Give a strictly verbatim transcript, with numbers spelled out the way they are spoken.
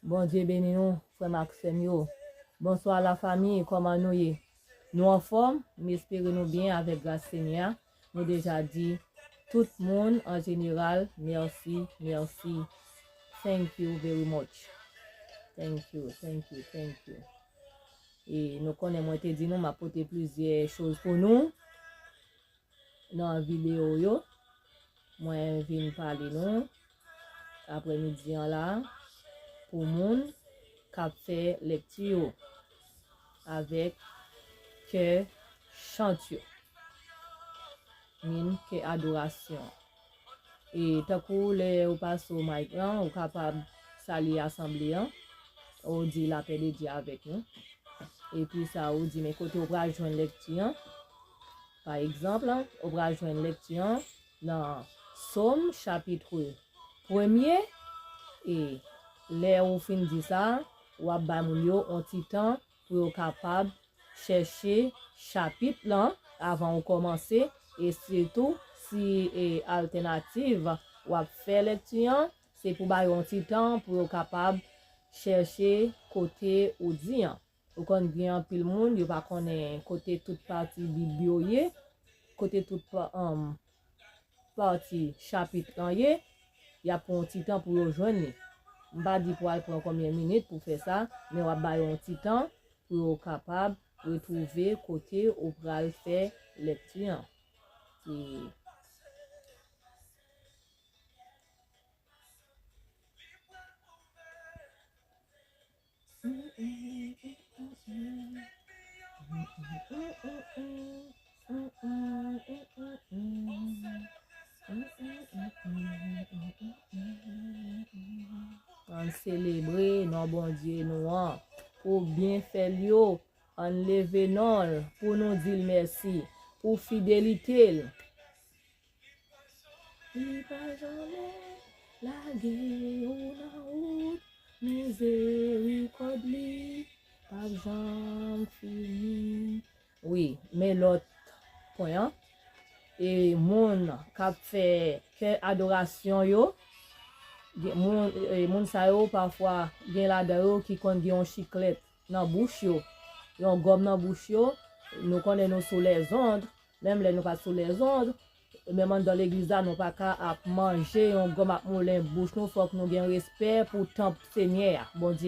Bondye beni nou, frè m ak sè m yo. Bonswa lafanmi, kòman nou ye? Nou anfòm? M espere nou byen avèk gras Senyè a. Nou deja di tout moun an jeneral, mèsi, mèsi. Thank you very much. Thank you, thank you, thank you. E nou konnen mwen te di nou m ap pote plizyè choz pou nou nan videyo yo. Mwen vin pale nou aprèmidi an la pou moun k ap fè lèkti yo avèk kè chant yo. Min kè adorasyon. E tankou lè ou pase w mic lan, ou kapab salye asanble an, ou di lapè de Dye avèk nou. Epi sa, ou di men kote ou pral jwenn lèkti an. Pa egzanp, ou pral jwenn lèkti an nan Sòm chapit premye. E lè ou fin di sa, w ap bay moun yo yon ti tan pou yo kapab chèche chapit lan avan ou kòmanse. E sitou, si e altènativ w ap fè lèkti an, se pou ba yo yon ti tan pou yo kapab chèche kote ou di an. Ou konn gen anpil moun, yo pa konnen kote tout pati Bib yo ye, kote tout pa- um, pati chapit lan ye, y ap pran yon ti tan pou yo jwenn li. M pa di pou al pran konbyen minit pou fè sa, men w ap ba yo yon ti tan pou yo kapab retwouve kote ou pral fè lèkti an. E Ann selebre non Bondye nou an pou byenfè l yo. Ann leve non l pou nou di l mèsi pou fidelite l. Li pa janm lage ou nan wout, mizerikòd li p ap janm fini. Wi, men lòt pwen an, e moun k ap fè kè adorasyon yo, gen moun, e moun sa yo pafwa gen ladan yo ki konn gen yon chiklèt nan bouch yo, yon gòm nan bouch yo. Nou konnen nou sou lèzond, menm lè nou pa t sou lèzond, menm anndan legliz la, nou pa ka ap manje yon gòm ap moulen bouch nou. Fòk nou gen respè pou tanp Senyè a, Bondye.